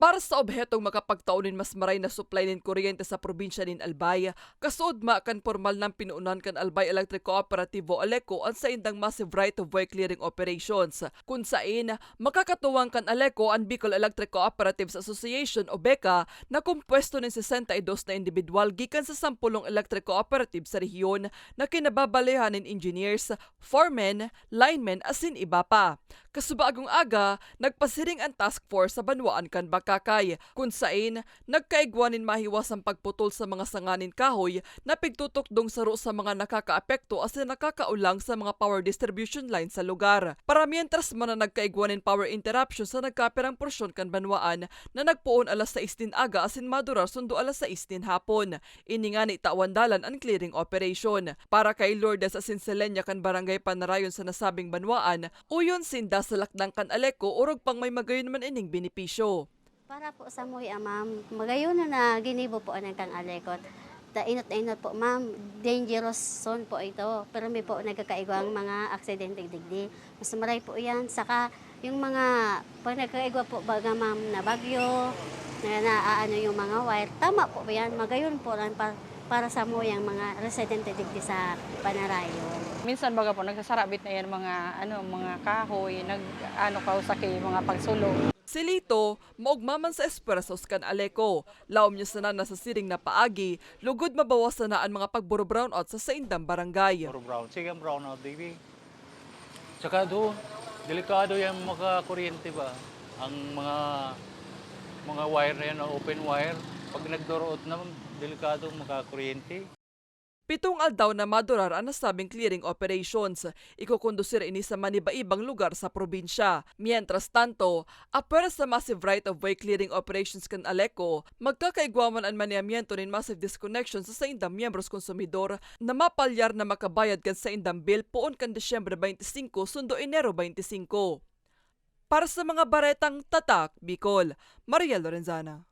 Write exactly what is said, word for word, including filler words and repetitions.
Para sa obhetong makapagtao nin mas maray na supply nin kuryente sa probinsya nin Albay, kasuodma kan pormal nang pinuunan kan Albay Electric Cooperativo, ALECO, an saindang massive right-of-way clearing operations, kun sain makakatuwang kan ALECO an Bicol Electric Cooperatives Association o BECA, na kompuesto nin sesenta y dos na indibidwal gikan sa sampolong electric cooperative sa rehiyon na kinababalehan nin engineers, foremen, linemen asin iba pa. Kasubagong aga, nagpasiring an task force sa banwaan kan Bacacay, kun sain nagkaigwa nin mahiwasang pagputol sa mga sanga nin kahoy na pigtutukdong saro sa mga nakakaapekto asin nakakaolang sa mga power distribution line sa lugar. Paramientras man na nagkaigwa nin power interruption sa nagkapirang porsyon kan banwaan na nagpoon alas sais nin aga asin madurar sundo alas sais nin hapon. Ini ngani tawan dalan an clearing operation. Para kay Lourdes asin Selenia kan Barangay Panarayon sa nasabing banwaan, uyon sinda sa lakdang kan ALECO orog pang may magayon man ining benepisyo. Para po sa MOA, ma'am, magayon na ginibo po ang kang ALECO. Ta-, inot na inot po, ma'am, dangerous zone po ito. Pero may po nagkakaigwang mga aksidente digdi. Mas maray po yan. Saka yung mga, pag nagkakaigwa po, baga, ma'am, na bagyo, na naaano yung mga wire, tama po yan. Magayon po lang pa, para sa MOA ang mga residente digdi sa Panarayon. Minsan, baga po, nagsasarabit na yan mga, ano, mga kahoy, nag, ano, kausaki, mga pagsulo. Si Lito, maogma man sa esfuerzos kan ALECO. Laom niya sana na sa siring na paagi, lugod mabawas sana an mga pagboro-brownout sa saindang barangay. Puro brown. Sige, ang brownout, baby. Tsaka doon, delikado yung makakuryente ba? Ang mga, mga wire na yan, open wire, pag nagdoroot na, delikado makakuryente. Pitong aldaw na madurar an nasabing clearing operations. Ikokondusir ini sa maniba-ibang lugar sa probinsya. Mientras tanto, apwera sa massive right-of-way clearing operations kan ALECO, magkakaigwa man an maneamiento nin massive disconnection sa saindang miyembros konsumidor na mapalyar na makabayad kan saindang bill poon kan Disyembre twenty-five sundo Enero twenty-five. Para sa mga baretang Tatak Bicol, Maria Lorenzana.